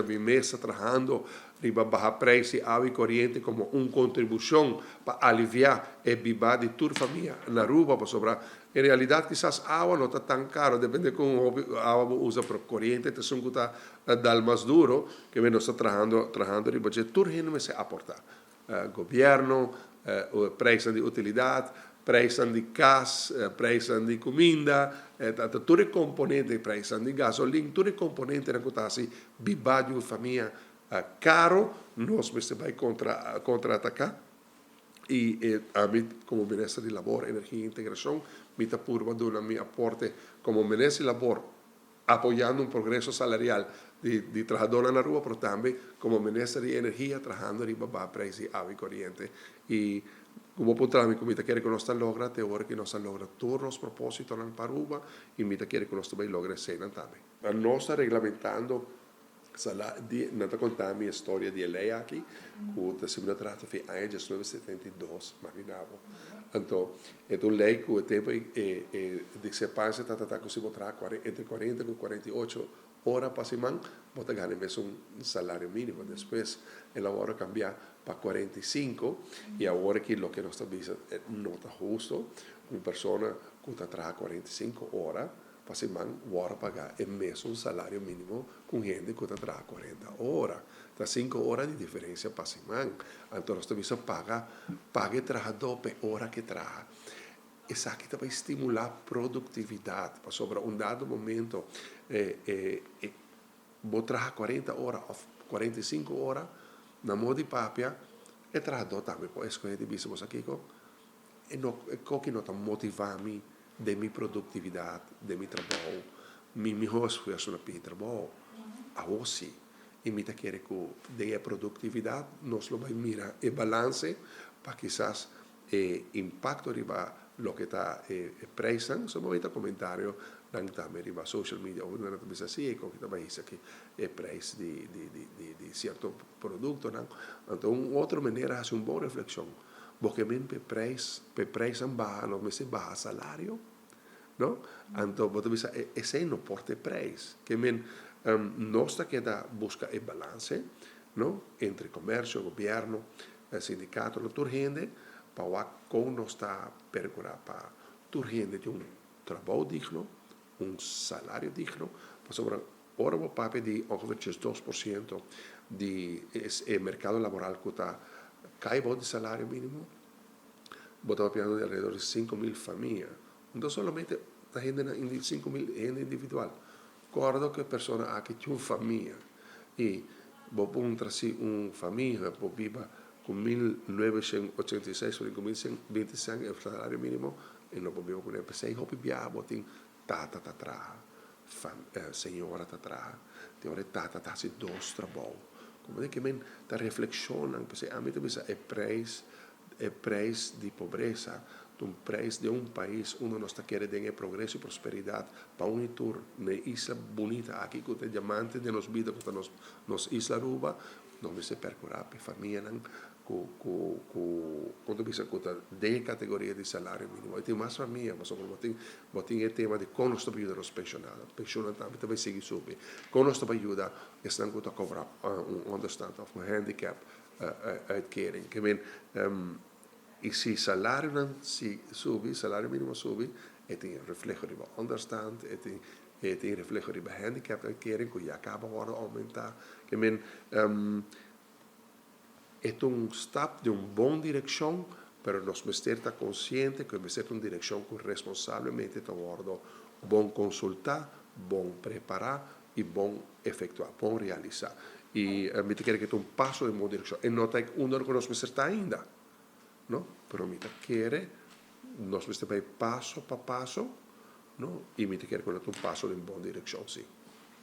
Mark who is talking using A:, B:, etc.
A: Mi mes ta trahando riba baha prijs di awa y coriente como un contribucion pa alivia e biba di tur famia na Aruba, pasobra en realidad kisas awa no ta tan caro, depende con hopi awa bo usa, pero coriente ta esun cu ta dal mas duro, ke nos ta trahando trahando riba dje. Tur hende mester aporta, gobierno, prijsnan di utilidad, prijsnan di cas, prijsnan di cuminda, ta tur e componente, prijsnan di gasolin, tur e componentenan cu ta haci biba di un famia caro, nos mester bay contra contraataca y ami como Minister di Labor, Energia y Integracion mi ta purba duna mi aporte como Minister di Labor apoyando un progreso salarial di di trahadornan na Aruba pero tambe como Minister di Energia trahando riba baha prijs di awa y coriente y cu bo puntra mi cu mi ta kere cu nos ta logra te ora cu nos a logra tur nos propositonan pa Aruba y mi ta kere cu nos ta bay logra eseynan tambe. Nos ta reglamentando Sala di nan ta konta mi e storia di e lei aki ku ta sibi na trata fi aña 1972, magina bo. Anto e ta un lei ku e tempu ei e e discrepancia ta ta ku si bo traha entre 40 ku 48 ora pa siman bo ta gana e mesun salario minimo. Despues el a wòrdu kambia pa 45 i awor aki loke nos ta bisa no ta husto un persona ku ta traha 45 ora Pa siman wòrdu pagá e mesun salario mínimo ku un hende ku ta traha 40 ora. Ta sinku ora di diferensia pa siman. Anto nos ta bisa paga, paga e trahadó pa e ora ku e traha. Esaki ta bai stimulá produktividat, pasobra un dado momento e bo traha 40 ora òf 45 ora, na modo di papia e trahadó tambe por eskohé di bisa bo sa kiko, e no e koki no ta motivá mi den mi produktividat, den mi trabou, mi mihó esfuerso na pidi trabou. Awor sí, i mi ta kere ku den e produktividat nos lo bai mira e balanse pa kisas e impakto riba loke ta e preisnan. So bo ta komentario nan tambe riba social media ora nan ta bisa si e koki ta bai hisa aki e preis di di di di sierto produktonan. Anto un otro manera hasi un bon reflekshon. Bo ke bin p'e prijs, p'e prijsnan baha, nos mester baha salario, no? Anto bo ta bisa esei no por ta e prijs. Ke men nos ta keda buska e balanse, no, entre komersio, gobièrnu, sindikatonan, tur hende pa wak kon nos ta perkurá pa tur hende tin un trabou digno, un salario digno, pasobra ora bo papia di ongeveer 12% di e merkado laboral ku ta kai bou di salario minimo, bo ta papiando di alrededor di 5000 famia. No solamente ta hendenan, 5000 hende individual. Kòrda ku e persona aki tin un famia i bo puntra si un famia por biba ku 1986 o 5125 e salario minimo, e no por biba kuné. P'esei hopi biaha bo tin Tata ta traha, fam, señora ta traha, tin ora e tata ta hasi dos trabou. Como de ke men ta reflekshonan, p'esei ami ta bisa e prijs, e prijs di pobresa ta un prijs den un pais unda nos ta kere den e progreso i prosperidat pa un i tur na e isla bunita aki ku ta e diamante den nos bida ku ta nos nos isla Aruba, nos mester perkurá pa e famianan ku ku ku kon ta bisa ku ta den e kategoria di salario minimo. I tin mas famia pasobra bo tin bo tin e tema di kon nos ta por yuda nos penshonado. Penshonnan tambe ta bai sigui subi. Kon nos ta bai yuda esnan ku ta kobra un onderstand òf un handicap uitkering. Ke men i si salarionan si subi, salario minimo subi, e tin refleho riba onderstand, e tin e tin refleho riba handicap uitkering ku ya kaba wòrdu oumentá. Ke men E ta un stap den un bon direccion, pero nos mester ta consciente cu e mester ta un direccion cu responsablemente ta wordo bon consulta, bon prepara y bon efectua, bon realisa. Y mi ta kere cu e ta un paso den bon direccion. E no ta e unda cu nos mester ta ainda, no, pero mi ta kere nos mester bay paso pa paso, no, y mi ta kere cu lo ta un paso den bon direccion, si.